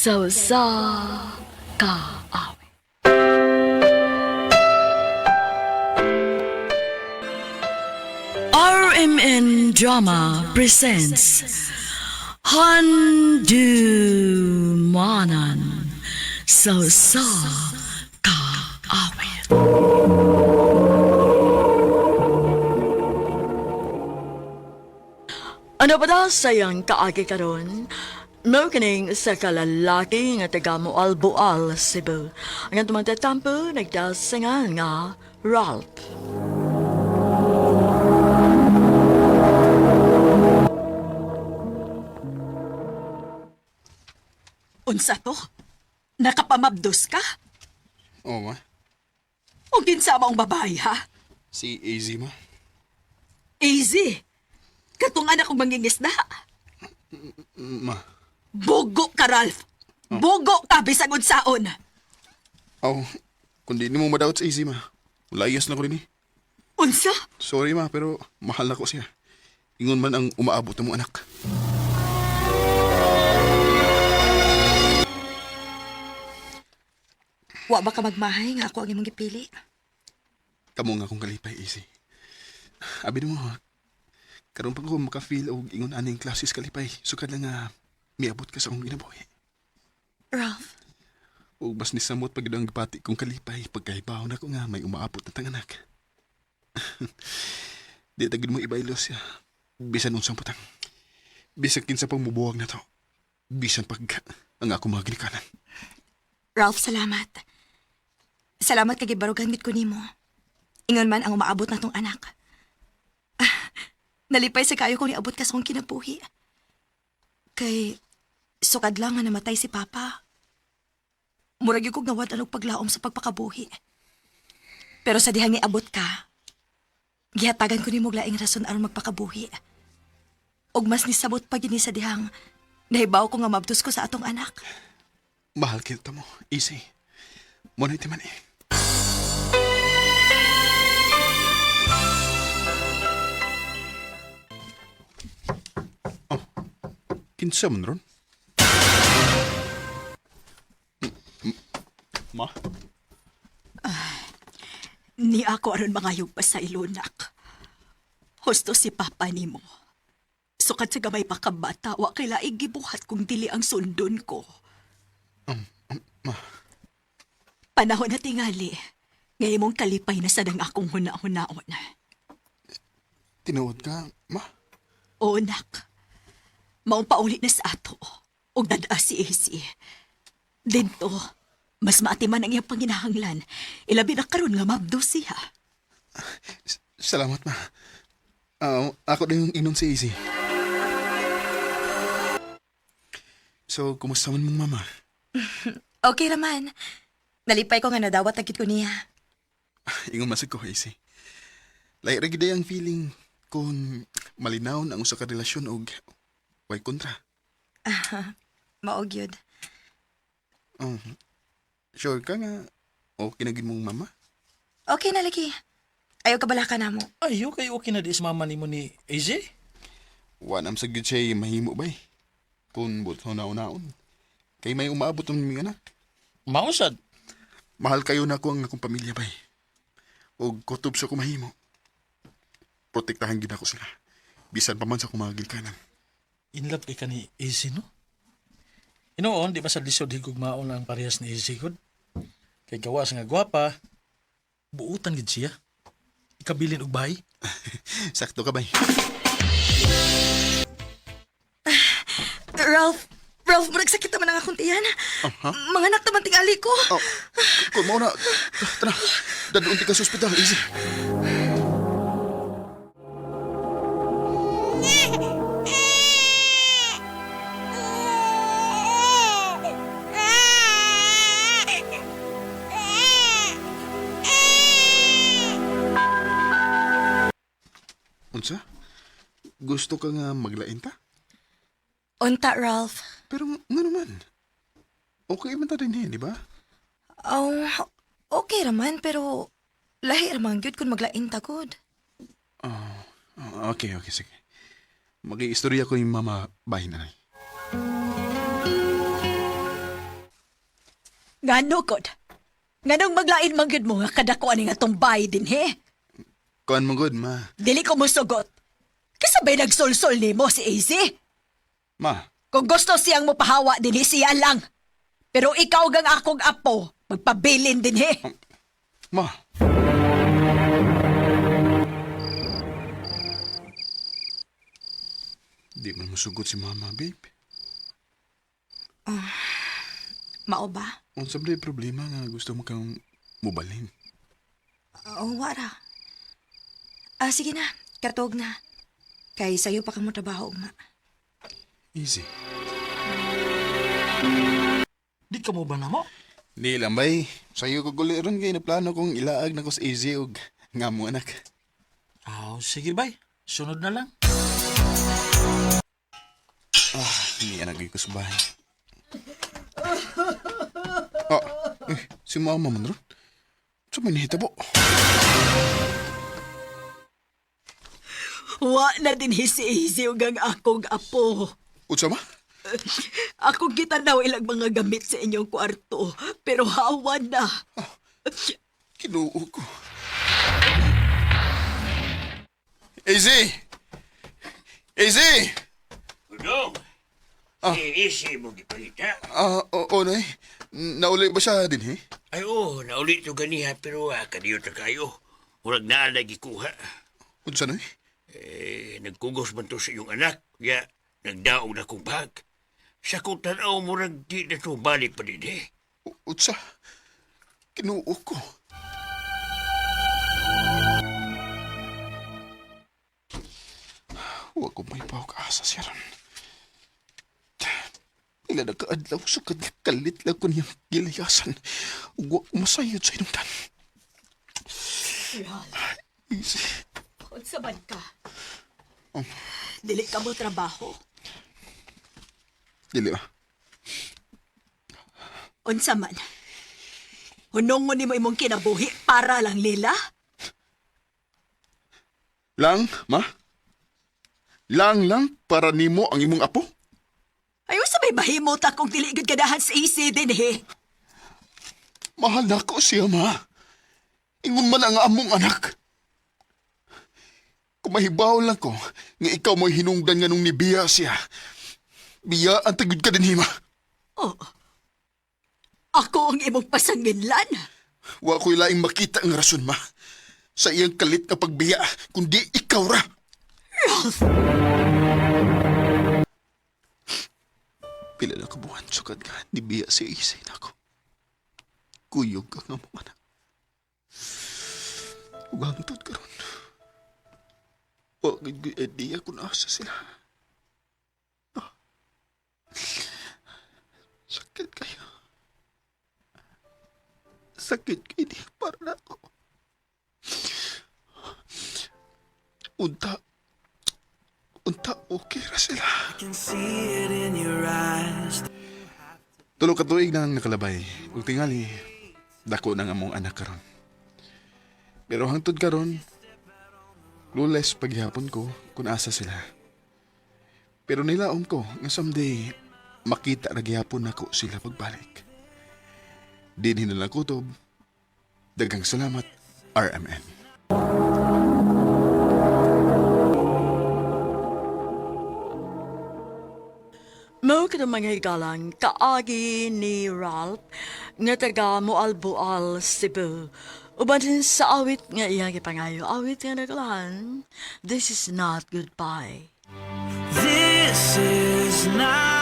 Sa usa ka awit. RMN Drama presents Handumanan sa usa ka awit. Ano ba daw sayang kaagi karon? Mao kining sa kalalaki nga taga Moalboal, Cebu. Ang atong mga tatampo nagdasingan nga Ralph. Unsa to? Nakapamabdos ka? Oo, ma. O kinsa maong babae, ha? Si AZ, ma. Easy. Katong anak kong mangingisda. Ma. Bugo ka, Ralph. Bugo ka, bisag unsaon. Oh, kung di mo madawat sa AZ, ma. Layas na ko rin eh. Unsa? Sorry, ma, pero mahal na ko siya. Ingon man ang umaabot ng mong anak. Wa ba ka magmahay nga ako ang imong gipili? Kamo nga akong kalipay, AZ. Abi mo, ha? Karon pa ko maka-feel og ingon aning klasis kalipay. Sukad lang nga miabot ka sa akong ginabuhi. Ralph, Og mas nisamot pag ang gipati kong kalipay pagkahibaw na ko nga may umaabot na tanganak. Di tagid mo ibaylo siya. Bisan unsang putang. Bisan kinsa pang mubuwag na to. Bisan pag ang ako mga ginikanan. Ralph, salamat. Salamat kay gibarugan gid ko nimo. Ingon man ang umaabot na tong anak. Ah, nalipay sa kayo kung niabot ka sa akong kinabuhi. Kay sukad lang nga namatay si Papa. Murag yun kog nawad-an og paglaom sa pagpakabuhi. Pero sa dihang niabot ka, gihatagan ko nimo og laing rason aron magpakabuhi. Og mas nisabot pa gini sa dihang nahibaw ko nga mabdos ko sa atong anak. Mahal kita mo, Easy. Mo na man eh. Oh, kinsa man ron? Ma? Ni ako aron mangayog pa sa ilunak. Husto si Papa nimo. Sukad sa gamay pa ka bata, wa kay laing gibuhat kung dili ang sundon ko. Ma? Panahon na tingali. Ngayon mong kalipay na sad ang akong huna-hunaon. Tinuod ka, ma? Oo, nak. Maong pauli na sa ato. Og dada si AC. Dito, mas maatiman ang iyang panginahanglan. Ilabi na karon nga mabdo siya. Salamat, ma. Ah, ako din yung inon si Easy. So, kumusta man mong mama? Okay raman. Nalipay ko nga nadawat agad ko niya. Ingon masig ko, Easy. Lahi ra gid ang feeling kung malinaw na ang usa ka relasyon og way kontra. Maog yun. Oh, sure ka nga okay na gid mong mama? Okay na lagi. Ayaw ka bala ka na mo. Ay, okay, okay na di sa mama nimo ni AJ. Wa nam sa gid siya mahimo bay. Kung buto na unaon. Kay may umaabot ang mga anak. Mausad. Mahal kayo na ko ang akong pamilya bay. Og kutob sa kumahimo. Protektahan gid ako sila. Bisan pa man sa akong mga ginikanan. In love kay ka ni AJ, no? Inoon, di ba sa lisod higugmaon ang parehas ni AJ gud? Kay gawas nga gwapa, buutan gid siya. Ikabilin og bahay. Sakto ka bay. Ralph, Ralph, murag sakit naman ang akong tiyan. Mga anak naman tingali ko. Oh, kung mo na, tara, dadunti ka sa ospital, easy. Unsa? Gusto ka nga maglain ta? Unta, Ralph. Pero nga naman. Okay man ta din eh, di ba? Oh, okay raman, pero lahi raman gyud kung maglain ta gud. Ah, okay, okay, sige. Mag-iistorya ko yung mama bahin na. Ngano kod? Nganong maglain man gyud mo nga kadako ani nga tong bahay din he? Kuan mo good, ma. Dili ko musugot. Kasabay nagsulsul nimo si AZ. Ma, Kung gusto siyang mopahawa dinhi siya lang. Pero ikaw gang akong apo, magpabilin dinhi. ma. Di man musugot si mama, babe. Mao ba? Unsa ba problema nga gusto mo kang mubalhin? Oo, wara. Ah, sige na. Katog na. Kay sayo pa ka mo trabaho, ma. Easy. Di ka mo ba na mo? Di lang bay. Sayo ko guli ron kay naplano kong ilaag na ko sa easy og nga mo anak. Aw, sige bay. Sunod na lang. Ah, hindi anak ko sa bahay. Ah, eh, si mama man ron. Sa may nahitabo. Wa na dinhi si AZ ug ang akong apo. Unsa ma? Ako gitanaw ilang mga gamit sa inyong kwarto, pero hawa na. Kinuo ko. Easy! Easy! Udong, Ah. eh, isi mo gipangita. Ah, oo, nay. Nauli ba siya din, eh? Ay, oo, nauli to ganiha, pero kadiyo ta kayo. Murag naa lagi kuha. Unsa, nay? Eh, nagkugos man to sa iyong anak, ya, nagdaog na kong bag. Sa kong tanaw, murag di na to balik pa din, eh. Unsa? Kinuo ko. Huwag ko may asa siya ron. Pila na kaadlaw sukad nga kalit lang ko niyang gilayasan. Ug wa ko masayod sa inong tan. Easy. Unsa man ka? Dili ka mo trabaho. Dili ba? Unsa man? Hunongon nimo imong kinabuhi para lang lila? Lang, ma? Lang lang para nimo ang imong apo? Ay, unsa may mahimot akong dili gud ganahan sa AC dinhi. Mahal na ko siya, ma. Ingon man ang among anak. Kung mahibaw lang ko, nga ikaw mo'y hinungdan nga nung nibiya siya. Biya ang tagod ka din, hima. Oh. Ako ang imong pasanginlan. Wa ko'y laing makita ang rason, ma. Sa iyang kalit nga pagbiya, kundi ikaw ra. Ralph! Pila na kabuhan, sukad ka, nibiya si Isay na ako. Kuyog ka nga mong anak. Ug hangtod karon. Wa gid ko'y idea kung asa sila. Ah. Sakit kayo. Sakit kayo di para na ako. Unta. Unta okay ra sila. Tulo ka tuig na ang nakalabay. Ug tingali, dako na nga mong anak karon. Pero hangtod karon, clueless paghihapon ko kung asa sila. Pero nilaom ko nga someday makita ra gihapon nako sila pagbalik. Dinhi na lang kutob. Daghang salamat, RMN. Mao kadtong mga higalang kaagi ni Ralph nga taga Moalboal, Cebu. Uban din sa awit nga iyang gipangayo, awit nga nagulahan, This is not goodbye. This is not